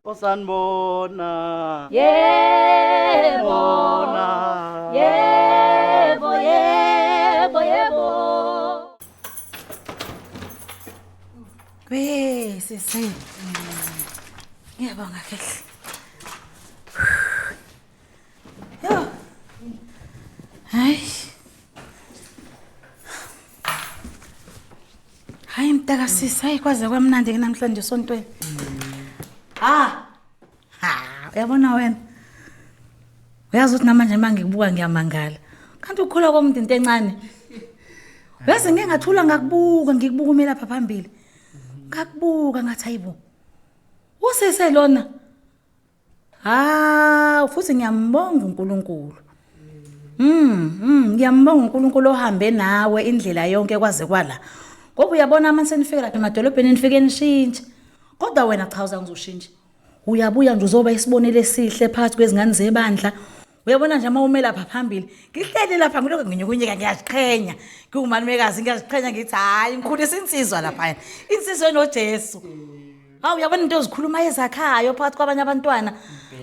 Osanibona. Yebo. Bona. Yebo, yebo, yebo. We sisi. Ngiyabonga kehle. Yo. Hayi. Hayi mntaka sisi, hayi kwaze kwamnandi ke namhlanje esontweni. Ah. Ha, uyabona wena. Uyazi ukuthi namanje mangikubuka ngiyamangala. Kanti ukukhula komuntu into encane. Uyazi ngeke ngathula ngakubuka ngikubuka ume lapha phambili. Ngakubuka ngathi hayibo. Usese lona. Ah, futhi ngiyambonga uNkulunkulu. Ngiyambonga uNkulunkulu ohambe nawe indlela yonke kwaze kwala. Ngoba uyabona uma senifika lapha emadolobheni nifike nishintshe. Kodwa wena cha uzangizoshintsha. Uyabuya nje uzoba isibonelo esihle phakathi kwezingane zebandla. Uyabona nje uma ume lapha phambili, ngihleli lapha ngilokhu nginyukunyeka ngiyaziqhenya. Ngiwumalumekazi ngiyaziqhenya ngithi hayi ngikhulisa insizwa lapha. Insizwa enoJesu. Hawu uyabona into ozikhuluma ezakhayo phakathi kwabanye abantwana.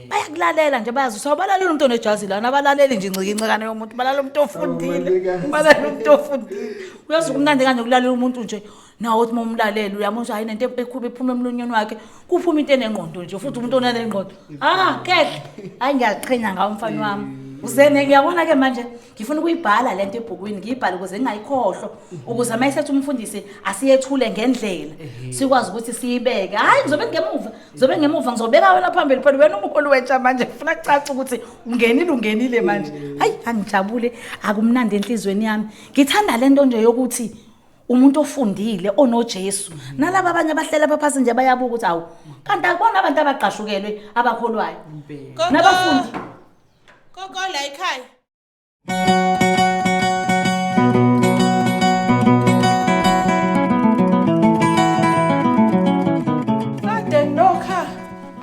Bayakulalela nje bayazisa abalalela umuntu onejazi lana abalaleli nje incike incikane yomuntu balalela umuntu ofundile. Balalela umuntu ofundile. Uyazi kumnandi kanje ukulalela umuntu nje nawe uthi uma umlaleli uyamuzwa hayi nento ekhulu ephuma emlonyeni wakhe kuphuma into enengqondo nje futhi umuntu onanengqondo. Ah kehle. Hayi ngiyaziqhenya ngawo mfana wami. Uzene ngiyabona ke manje ngifuna ukuyibhala lento ebhukwini ngiyibhale ukuze ngingayikhohlwa ukuze uma esethi umfundisi asiyethule ngendlela sikwazi ukuthi siyibeke. Hayi ngizobe ngemuva, ngizobe ngemuva ngizobeka wena phambili phela wena umholi wentsha manje ngifuna kucace ukuthi ungenile ungenile manje. Hayi angijabule akumnandi enhlizweni yami. Ngithanda lento nje yokuthi umuntu ofundile onoJesu nalaba abanye abahlela apha phasi nje bayabuka ukuthi awu kanti akubona abantu abaqashukelwe abakholwayo nabafundi. Koko la ekhaya. Kade nokha.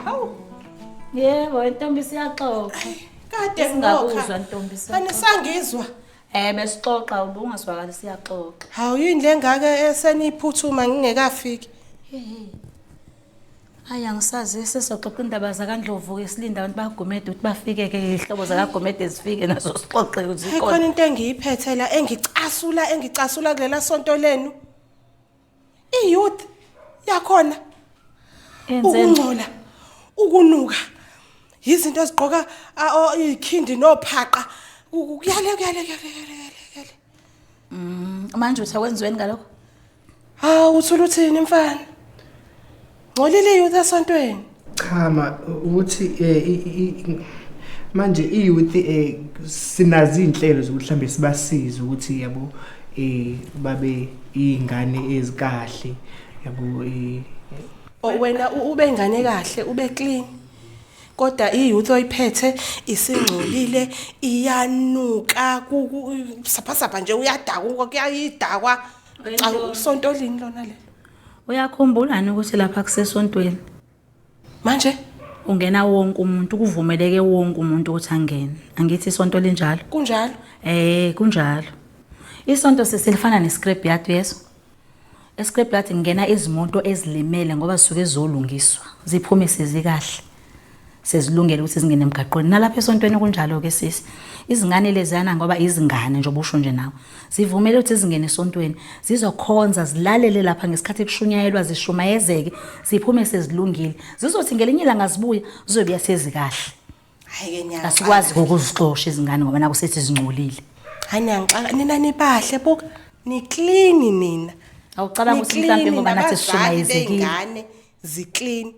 Hawu, Yebo, intombi siyaxoxa. kade Singakuzwa nokha. ntombi siyaxoxa. Anisangizwa. Besixoxa ubungazwakali siyaxoxa. Hawu yini le ngaka eseniphuthuma ngingekafiki. Hayi angisazi sesizoxoxa indaba zakaNdlovu ke silinda abantu baGumede ukuthi bafike ke ihlobo zakaGumede zifike nazo sixoxe ukuthi Hayi khona into engiyiphethe la engicasula engicasula kulela sonto lenu. I-youth yakhona Yenzeni? ukungcola, ukunuka. Izinto ezigqoka ikhindi nophaqa. Kuyale kuyale kuyale kuyale kuyale. Manje uthi akwenziweni ngalokho? Hawu uthula uthini mfana? Ngcolile youth esontweni. Cha ma ukuthi manje i-youth sinazo iy'nhlelo zokuthi mhlambe sibasize ukuthi yabo babe iy'ngane ezikahle yabo O, wena ube ingane kahle, ube clean. Kodwa i-youth oyiphethe isingcolile, iyanuka, saphasapha nje uyadakwa, kuyayidakwa. Cha usonto lini lona lelo? Uyakhumbulani ukuthi lapha kusesontweni Manje ungena wonke umuntu kuvumeleke wonke umuntu ukuthi angene. Angithi isonto linjalo. kunjalo? Kunjalo. Isonto sesilifana nescrap yard yeso. Escrap yard ngena izimoto ezilimele ngoba zisuke zizolungiswa, ziphume sezikahle. Sezilungele ukuthi zingene emgaqweni. Nalapha esontweni kunjalo ke sisi. Izingane lezana ngoba izingane nje obusho nje nawe. Zivumele ukuthi zingene esontweni, zizokhonza zilalele lapha ngesikhathi kushunyayelwa zishumayezeke, ziphume sezilungile. Zizothi ngelinye ilanga zibuya, zizobuya sezikahle. Hayi ke niyangixaka. Asikwazi ukuzixosha izingane ngoba naku sethi zingcolile. Hayi niyangixaka, nina nibahle buka. Ni clean nina. Awucabanga ukuthi mhlambe ngoba nathi sishumayezekile. Ingane zi clean.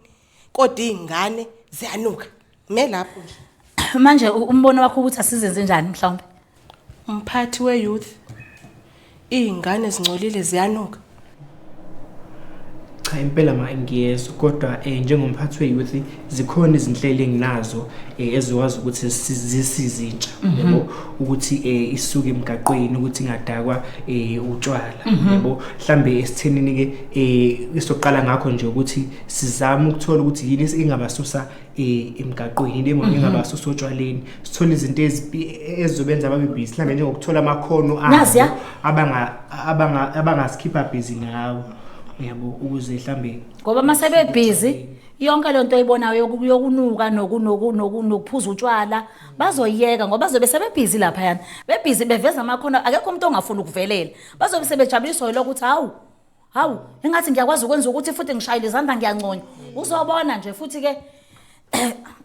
Kodwa izingane ziyanuka. Me lapho nje. Manje umbono wakho ukuthi asizenze njani mhlawumbe? Umphathi we-youth iy'ngane zingcolile ziyanuka. Cha impela ma ngiyezwa kodwa njengomphathi we-youth zikhona izinhlelo enginazo ezikwazi ukuthi zisize intsha yabo ukuthi isuke emgaqweni ukuthi ingadakwa utshwala yabo mhlambe esithenini ke isoqala ngakho nje ukuthi sizame ukuthola ukuthi yini engabasusa emgaqweni into engabasusa otshwaleni sithole izinto ezizobenza babe busy mhlambe njengokuthola amakhono abo Naziya. abangasikhipha busy ngawo, uyabo, ukuze mhlambe Ngoba uma sebebhizi yonke le nto oyibonayo yokunuka nokuphuza utshwala bazoyiyeka, ngoba bazobe sebebhizi laphayana, bebhizi beveza amakhono. Akekho umuntu ongafuni ukuvelela, bazobe sebejabuliswa yilokho ukuthi hawu hawu, engathi ngiyakwazi ukwenza ukuthi futhi ngishayile izandla, ngiyanconywa. Uzobona nje futhi-ke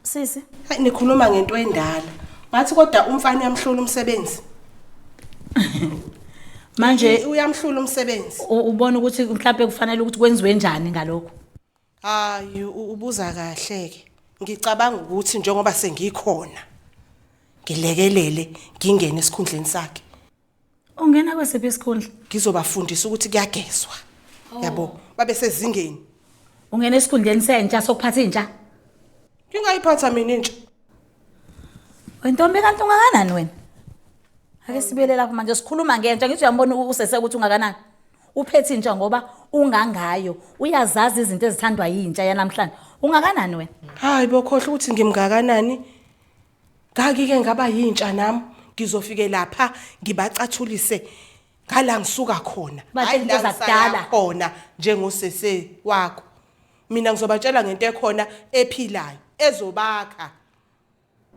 sisi. Hayi, nikhuluma ngento endala ngathi, kodwa umfana uyamhlula umsebenzi. Manje Uyamhlula umsebenzi. Ubona ukuthi mhlawumbe kufanele ukuthi kwenziwe njani ngalokho? Hayi, ubuza kahle ke. Ngicabanga ukuthi njengoba sengikhona, ngilekelele, ngingene esikhundleni sakhe. Ungena kwesiphi isikhundla? Ngizobafundisa ukuthi kuyagezwa, yabo, babe sezingeni. Ungena esikhundleni sentsha, sokuphatha intsha? Ngingayiphatha mina intsha? Wentombi, kanti ungakanani wena? Ake sibuyele lapho manje, sikhuluma ngentsha. Ngithi uyambona usese ukuthi ungakanani, uphethe intsha ngoba ungangayo, uyazazi izinto ezithandwa yintsha yanamhlanje. Ungakanani wena? Hayi, bokhohle ukuthi ngimngakanani. Ngake ngaba yintsha nami. Ngizofike lapha ngibacathulise ngala ngisuka khona. Batshele into la ngisaya zakudala. Khona njengosese wakho, mina ngizobatshela ngento ekhona ephilayo ezobakha.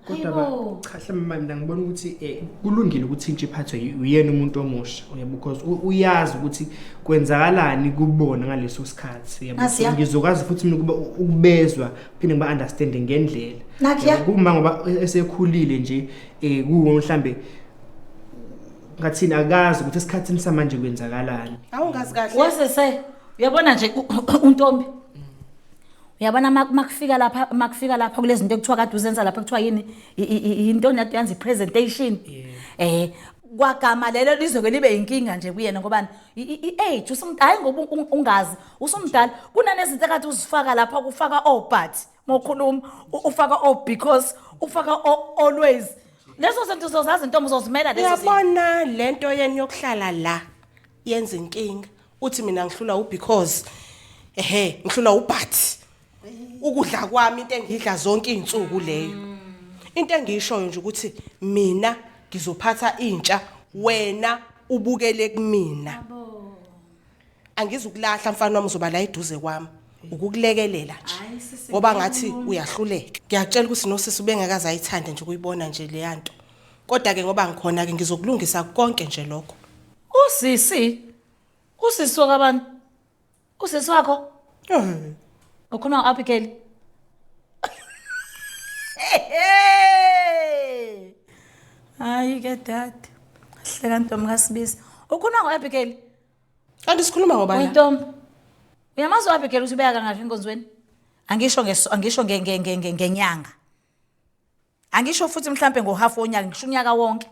Kodwa cha, mhlawumbe mina ngibona ukuthi kulungile ukuthi intsha iphathwe uyena umuntu omusha, uyabo, because uyazi ukuthi kwenzakalani kubona ngaleso sikhathi, uyabo. So, Nasiya. ngizokwazi futhi mina ukuba ukubezwa, phinde ngiba understand ngendlela. Nakhiya. Yabo, kuma ngoba esekhulile nje, kuwo mhlambe ngathini, akazi ukuthi esikhathini samanje kwenzakalani. Awungazi kahle. Wesese, uyabona nje untombi, uyabona makufika lapha kulezi zinto ekuthiwa kade uzenza lapha, kuthiwa yini, into nathi yanza i-presentation, kwagama lelo lizoke libe inkinga nje kuyena, ngoba i-age hayi, ngoba ungazi, usumdala kunanezinto ekade uzifaka lapha, kufaka oh but mokhuluma, ufaka oh because, ufaka oh always. Lezo zinto uzozazi, intombi, uzozimela lezo zinto. Uyabona lento yeni yokuhlala la yenza inkinga. Uthi mina ngihlula u-because, ehe, ngihlula u-but. Ukudla kwami, into engidla zonke izinsuku leyo. Into engiyishoyo nje ukuthi mina ngizophatha intsha, wena ubukele kumina. Angizukulahla, mfana wami, uzoba la eduze kwami ukukulekelela nje, ngoba ngathi uyahluleka. Ngiyakutshela ukuthi nosisi ubengakaze ayithande nje ukuyibona nje leya nto, kodwa ke ngoba ngikhona ke ngizokulungisa konke nje lokho. Usisi, usisi wakabani? Usisi wakho? Ukhuluma ngo-Abigail? Hayi ke dade, hleka ntombi kaSibisi, ukhuluma ngo-Abigail. Kanti sikhuluma ngoba la? Uyintombi, uyamazi u-Abigail ukuthi ubeka kangaphi enkonzweni? Angisho angisho ngenyanga, angisho futhi mhlampe ngohafu wonyaka, ngisho unyaka wonke,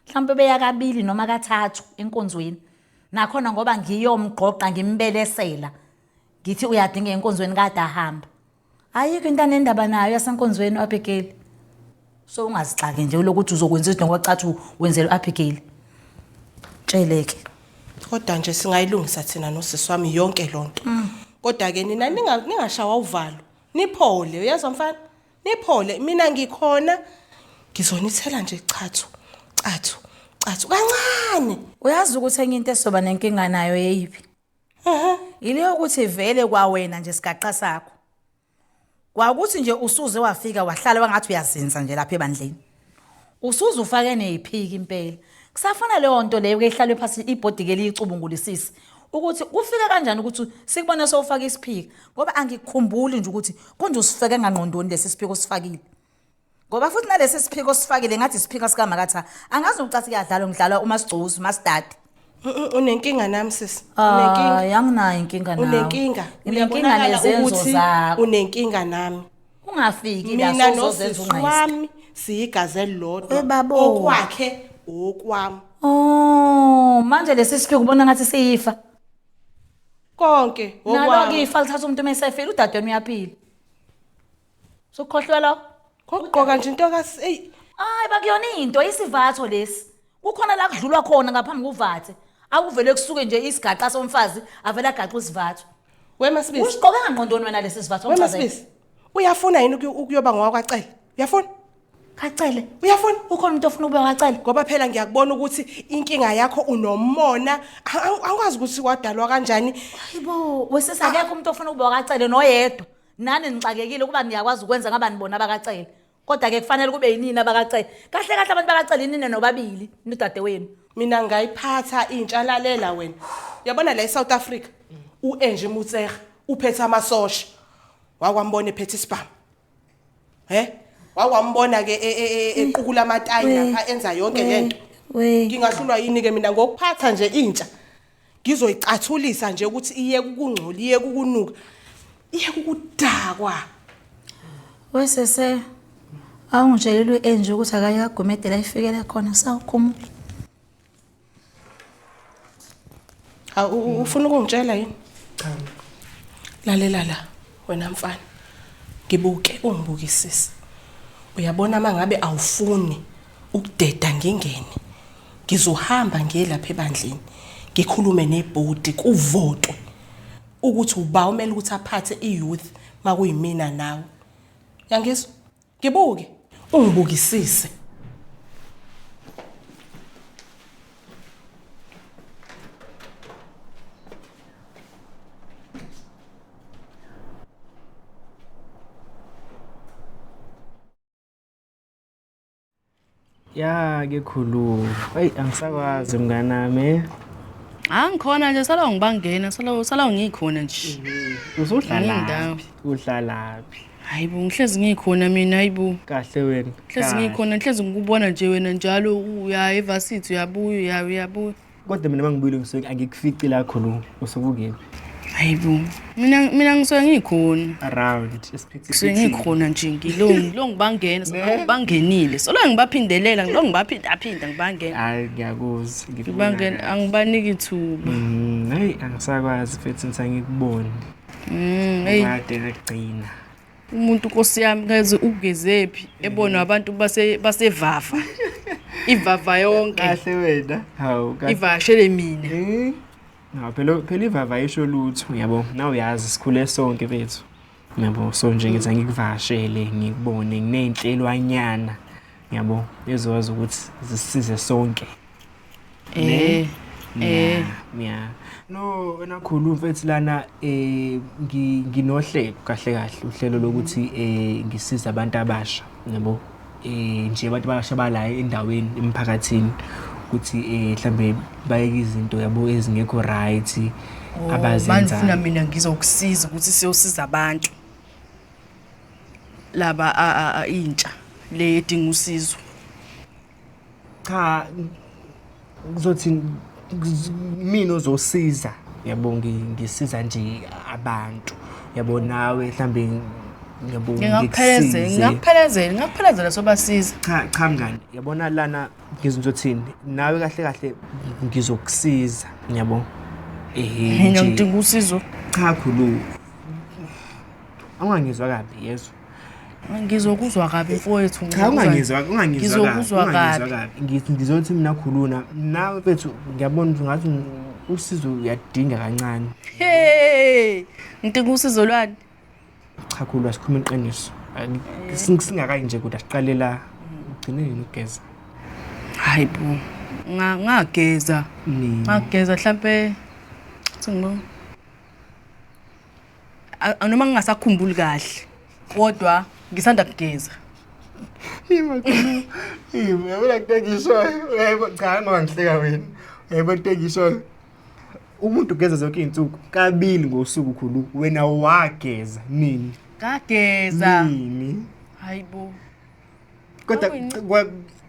mhlampe beya kabili noma kathathu enkonzweni. Nakhona ngoba ngiyomgqoqa, ngimbelesela, ngithi uyadinga enkonzweni, kade ahamba. Ayikho into anendaba nayo yasenkonzweni u-Abigail. So ungazixaki nje lokuthi uzokwenza izinto ngoba cathi wenzela u-Abigail. Tsheleke. Kodwa nje singayilungisa thina nosisi wami yonke lonto. Kodwa ke nina ningashawa uvalo, niphole, uyezwa mfana, niphole. Mina ngikhona, ngizonithela nje chathu chathu chathu kancane. Uyazi ukuthi enye into esizoba nenkinga nayo yeyiphi? Ile ukuthi vele kwawena nje sigaqa sakho, kwakuthi nje usuze wafika wahlala wangathi uyazinza nje lapha ebandleni, usuze ufake neyiphiki impela. Kusafana leyo nto leyo ke ihlalwe phansi ibhodi ke liyicubungulisise ukuthi kufike kanjani ukuthi sikubone sowufaka isiphika, ngoba angikukhumbuli nje ukuthi konje usifeke ngangqondweni lesi siphiko osifakile, ngoba futhi nalesi siphiko osifakile ngathi isiphika sikamakatha. Angazi nokucathi kuyadlalwa, ngidlalwa uma sigcuzi masidadi. Unenkinga nami sisi, unenkinga. Hayi, anginayo inkinga nawe. Unenkinga. Nginenkinga Uyabonakala nezenzo ukuthi zakho. unenkinga nami. Ungafiki la Mina sowuzozenza nosisi unqeste. wami siyigazi elilodwa. Eh, babo. Okwakhe okwami. Oh, manje lesi siphiko ubona ngathi siyifa. Konke Nalo-ke okwami. ifa lithatha umuntu uma esefile, udadewenu uyaphila. Sukukhohlwa lokho. Kokugqoka nje into kasi, eyi. Hayi, bakuyona into isivatho lesi. Kukhona la kudlulwa khona ngaphambi kuvathe. Akuvele kusuke nje isigaqa somfazi avele agaqa isivatho. Wemasibisi. Usigqoke ngangqondweni wena lesi sivatho, ngichazele. Wemasibisi, uyafuna yini ukuyoba ngowakwacele? Uyafuna? Kacele. Uyafuna? Ukhona umuntu ofuna ukuba kacele? Ngoba phela ngiyakubona ukuthi inkinga yakho unomona, angikwazi ukuthi wadalwa kanjani. Hayibo, wesisi akekho umuntu ofuna ukuba kacele noyedwa. Nani nixakekile ukuba niyakwazi ukwenza ngaba nibona abakacele. Kodwa ke kufanele kube yinini abakacele. Kahle kahle abantu bakacele inini nobabili, nodadewenu. Mina ngayiphatha intsha, lalela wena. Uyabona la eSouth Africa, uAngie Motshekga uphethe amasosha. Wakwambona ephethe isibhamu. He? Wakwambona ke equkula amatayi lapha enza yonke lento. Ngingahlulwa yini ke mina ngokuphatha nje intsha? Ngizoyicathulisa nje ukuthi iye ukungcola, iye ukunuka, iye ukudakwa. Wesese awungitshelile uAngie ukuthi akaye kaGumede la ifikele khona sawukhumula. Ha, ufuna ukungitshela yini? Cha. Lalela la wena mfana. Ngibuke ungibukisise. Uyabona mangabe awufuni ukudeda ngingene. Ngizohamba ngiye lapha ebandleni. Ngikhulume nebhodi kuvotwe ukuthi uba umele ukuthi aphathe iyouth makuyimina nawe. Yangizwa? Ngibuke ungibukisise. Ya ke khulu. Hey, angisakwazi mnganami. Angikhona nje sala ngibangena sala sala ngikhona nje. Usuhlalaphi? Uhlalaphi? Hayibo ngihlezi ngikhona mina hayibo. Kahle wena. Ngihlezi ngikhona ngihlezi ngikubona nje wena njalo uya evarsity uyabuya uya uyabuya. Kodwa mina mangibuyile ngisuke angikufici la khulu usukukephi? Hayibo mina ngisuke ngikhona. Around isiphithi. Ngisuke ngikhona nje ngilo ngilo ngibangena bangenile. Solo ngibaphindelela ngilo ngibaphinda phinda ngibangena. Hayi ngiyakuzwa. Ngibangena angibaniki ithuba. Hey angisakwazi futhi ngisangikuboni. Hey. Kade ngagcina. Umuntu Nkosi yami kaze ugezephi ebonwa abantu basevava. Ivava yonke. Kahle wena. Hawu kahle. Ivashele mina. No, phela ivava isho lutho yabo. Nawe uyazi sikhule sonke bethu. Yabo so nje ngithi angikuvashele ngikubone nginenhlelwanyana. Yabo ezokwazi ukuthi zisize sonke. Yeah. No wena khulu mfethu lana nginohlelo kahle kahle uhlelo lokuthi ngisiza abantu abasha yabo. Nje abantu abasha bala endaweni emphakathini ukuthi mhlambe bayeke izinto yabo ezingekho right abazenza. Manje ufuna mina ngizokusiza ukuthi siyosiza abantu laba intsha le edinga usizo. Cha ngizothi mina ozosiza yabo ngisiza nje abantu yabo nawe mhlambe yabo ngingakuphelezela sobasiza. Cha mngani yabona lana ngizothini nawe kahle kahle ngizokusiza yabo. Mina ngidinga usizo. Cha khulu awungangizwa kabi yezwa. Ngizokuzwa kabi mfowethu. Cha ungangizwa kabi. Ngizothi mina khuluna nawe mfethu ngiyabona ukuthi ngathi usizo uyadinga kancane. Hey, ngidinga usizo lwani? Cha khulu asikhulume iqiniso. Singakayi nje kodwa siqalela ugcine yini ukugeza? Hayibo. Ngageza. Ngageza mhlambe singibona. Noma ngingasakhumbuli kahle kodwa ngisanda kugeza. Yabona into engishoyo. Yebo cha ngoba ngihleka wena. Yebo into engishoyo. Umuntu ugeza zonke izinsuku kabili ngosuku khulu wena wageza nini? Ngageza. Nini? Hayibo.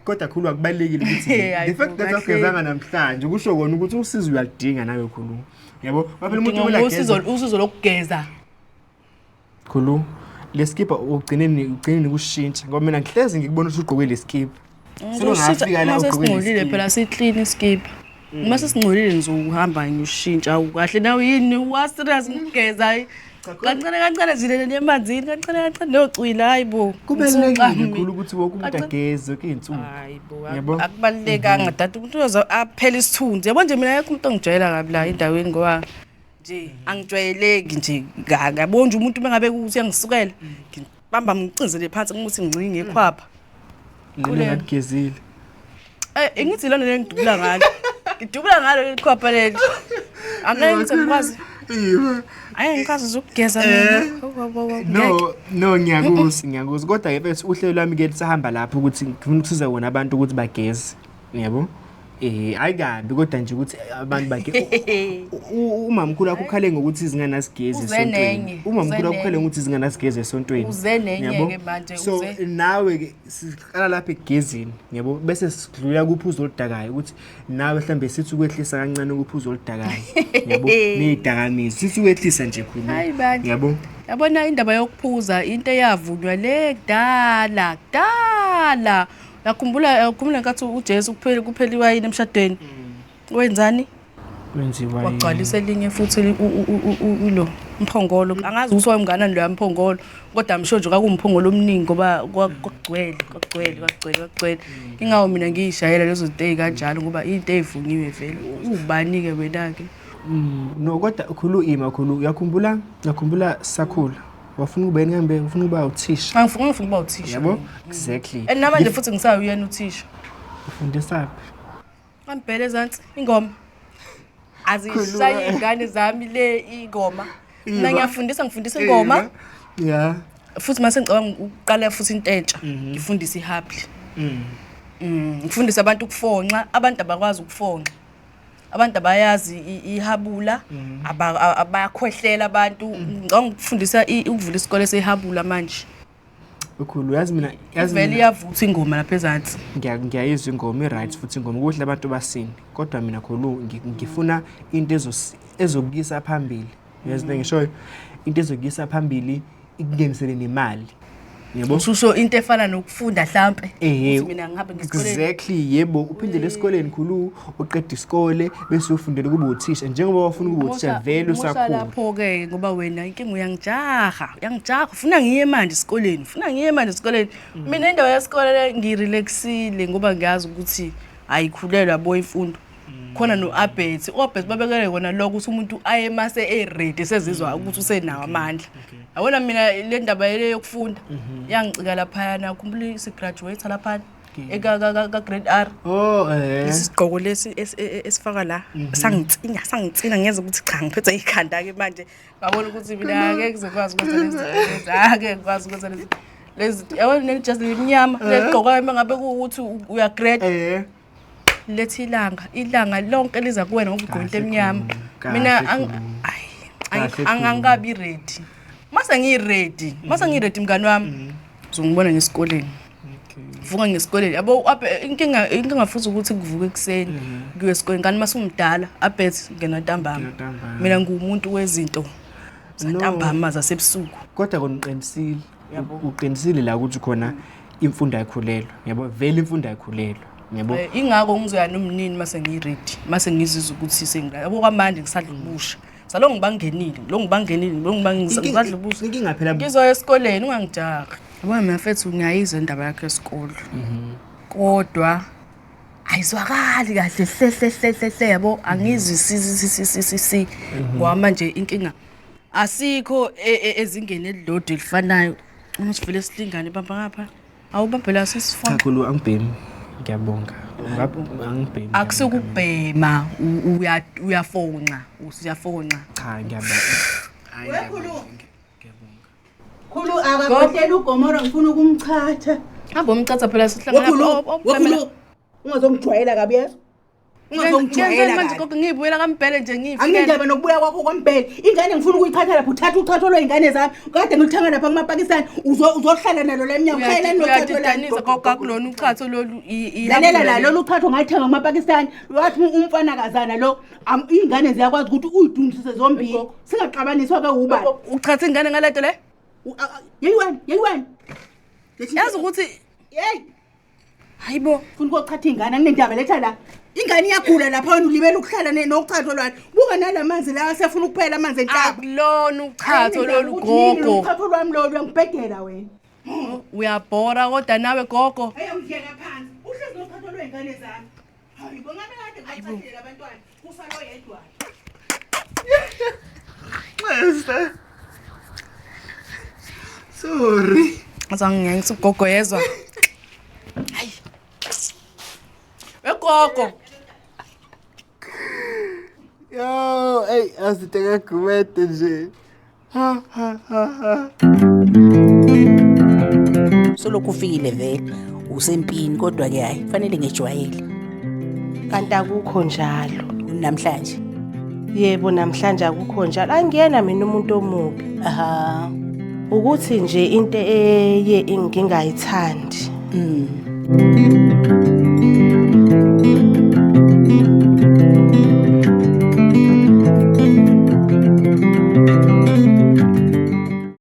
Kodwa khulu akubalekile ukuthi the fact that wagezanga namhlanje kusho kona ukuthi usizo uyalidinga nawe khulu. Yabo phela umuntu uyageza. Usizo lokugeza. Khulu leskipa ugcine ukushintsha ngoba mina ngihlezi ngikubona ukuthi ugqoke leskipa. Sengafika la ugqoke leskipa. Phela si clean iskipa. Uma sesingcolile ngizohamba ngiyoshintsha kahle nawe yini wa serious ngigeza kancane kancane zilele emanzini kancane kancane nocwila hayibo. Kubalulekile kakhulu ukuthi wonke umuntu ageze zonke izinsuku. Hayibo akubalulekanga dade umuntu uyoze aphele isithunzi. Yabo nje mina akekho umuntu ongijwayela kabi la endaweni ngoba nje angijwayeleki nje ngiyabona nje umuntu mengabe ukuthi uyangisukela ngibamba ngicinzele phansi ukuthi ngicinge ekhwapha. Lena Quleka. ngaligezile. Eh ngithi lona le ngidubula ngalo. Ngidubula ngalo likhwapha leli. Angeke ngithi ngikwazi. Ima. Angeke ngikwazi ukugeza mina. Hawu, hawu, hawu, ngeke. No, ngiyakuzwa, ngiyakuzwa. Kodwa ke mfethu uhlelo lwami ke lisahamba lapho ukuthi ngifuna ukusiza wona abantu ukuthi bageze. Yabo? Ayikabi kodwa nje ukuthi abantu bage umamkhulu wakho ukhale ngokuthi izingane azigezi Uze esontweni. nenye, Umamkhulu uze wakho ukhale nenye. ngokuthi izingane azigezi esontweni. Uze nenye Yabo? ke manje, So uze. nawe ke siqala lapha ekugezeni, yabo? Bese sidlula kuphuzo oludakayo ukuthi nawe mhlambe sithi ukwehlisa kancane ukuphuzo oludakayo. Yabo? Nezidakamizwa sithi ukwehlisa nje khulu. Hayi bandla. Yabo? Yabona indaba yokuphuza into eyavunywa le kudala, kudala. Yakhumbula ngenkathi uJesu kuphela iwayini emshadweni. Wenzani? Kwenziwa yini? Wagcwalisa elinye futhi ilo umphongolo. Angazi ukuthi wayemnganani loya mphongolo, kodwa msho nje kwakuwumphongolo omningi ngoba kwakugcwele, kwakugcwele, kwakugcwele, kwakugcwele. Ingawo mina ngiyishayela lezo zinto ey'kanjalo ngoba into ey'vunyiwe vele. Uwubani-ke wena-ke? No kodwa khulu ima khulu uyakhumbula sakhula wafuna ukuba yini kambe ufuna ukuba uthisha Angifuni ukuba uthisha. yabo exactly And namanje futhi ngisawuyena uthisha. ufundisa phi Ngambhele ezansi ingoma. Azishaye iy'ngane zami le ingoma. Mina ngiyafundisa ngifundisa ingoma. Yeah. Futhi mase ngicabanga ukuqala futhi into entsha ngifundise ihabli. Ngifundise abantu ukufonxa, abantu abakwazi ukufonxa. Abantu abayazi ihabula, abayakhwehlela abantu. Ngicabanga ukufundisa ukuvula isikole sehabula manje. Ukhulu yazi mina yazi Vele mina iyavutha ingoma lapha ezansi. ngiyayizwa ingoma i-right futhi ingoma kuhle abantu basini kodwa mina khulu ngifuna into ezokuyisa phambili yazi into engishoyo into ezokuyisa phambili ikungenisele nemali yabo. Ususho into efana nokufunda hlampe. Ehhe, Ukuthi mina ngihambe ngesikoleni. Exactly yebo uphindele esikoleni khulu uqeda isikole bese uyofundela ukuba uthisha njengoba wafuna ukuba uthisha vele Mosha usakhula. lapho-ke ngoba wena inkinga uyangijaha uyangijaha ufuna ngiye manje esikoleni ufuna ngiye manje esikoleni. Mina indawo yesikole le ngirelaxile ngoba ngiyazi ukuthi ayikhulelwa bo imfundo. Khona no-Abet, u-Abet babekele kona lokho ukuthi umuntu aye mase e-ready sezizwa ukuthi usenawo amandla. Yabona mina le ndaba le yokufunda yangicika laphayana khumbula si-graduate laphana ka-grade R. Oh Lesi sigqoko lesi esifaka la sangitsina ngeze ukuthi cha ngiphethe ikhanda ke manje ngabona ukuthi mina angeke ngizokwazi ukwenza lezi zinto lezi, angeke ngikwazi ukwenza lezi lezi yabona leli jazi limnyama leligqokayo uma ngabe kuwukuthi uya-grade lethi ilanga lonke liza kuwena ngoba ugqoke into Kahle emnyama. khulu, Mina kahle khulu. ayi, Kahle khulu. angikabi ready. Mase ngiyi-ready, mase ngiyi-ready mngani wami uzongibona ngesikoleni. Vuka ngesikoleni yabo inkinga futhi ukuthi kuvuka ekuseni kuye esikoleni kanti mase umdala abet ngena ntambama. Ngena ntambama. Mina nguwumuntu wezinto zantambama zasebusuku. Kodwa kona uqinisile. Uqinisile la ukuthi khona imfundo ayikhulelwa yabo vele imfundo ayikhulelwa yabo. Ingakho ngizoya nomnini mase ngiyi-ready mase ngizizwa ukuthi sengila yabo kwamanje ngisadla ubusha. Salo ngibangenile, lo ngibangenile, lo ngisadla ubusha. Inkinga phela Ngizoya esikoleni ungangijahi. Yabona mina mfethu ngiyayizwa indaba yakho yesikole. Kodwa ayizwakali kahle hle hle hle hle hle yabo angizwisisi si si si. Ngoba manje inkinga asikho ezingeni elilodwa elifanayo. Uma sivele silingane bamba ngapha. Awubambela sisifona. Cha khulu angibhemi. Ngiyabonga. Angibhemi. Akusukubhema uyafonxa, usiyafonxa. Cha ngiyabonga. Khulu akakhohlele ugomora ngifuna ukumchatha. Hamba umcatha phela sihlangana Wekhulu ungazongijwayela kabi yeso. Ungazongijwayela manje kabi. gogo ngiyibuyela kaMbhele nje ngiyifikela. Anginendaba nokubuya kwakho kwaMbhele. Ingane ngifuna ukuyichatha lapha uthatha uchatho lwey'ngane zami. Kade ngiluthenga lapha kumaPakistan uzohlala nalo la emnyango. Khayelani nochatho lami. Uyadidanisa gogo akulona uchatho lolu Lalela la lolu chatho ngalithenga kumaPakistan. Wathi umfanakazana lo iy'ngane ziyakwazi ukuthi uyidundise zombili. Singaxabaniswa ke ubani. Uchatha ingane ngalento le? Yeyi wena, yeyi wena. Yazi ukuthi Yeyi. Hayibo, ufuna ukochatha ingane anginendaba letha la. Ingane iyagula lapha wena ulibele ukuhlala nochatho lwani. Buka nalamanzi la asefuna ukuphela amanzi enhlaba. Akulona uchatho lolu gogo. Uchatho lwami lolu uyangibhedela wena. Uyabhora kodwa nawe gogo. Hey ungiyeka phansi. Uhlezi nochatho lwey'ngane zami. Hayibo ngabe kade ngibachathile labantwana. Kusalo yedwa. Nxese. Sorry. Azange ngiyangisa ugogo yezwa. Hayi. Ugogo. Yo, ey, aziteka gumede nje. Ha ha ha ha. Solokhu ufikile vele usempini kodwa ke hayi fanele ngejwayele. Kanti akukho njalo. Namhlanje. Yebo, namhlanje akukho njalo. Angiyena mina umuntu omubi. Aha. Ukuthi nje into eye ngingayithandi.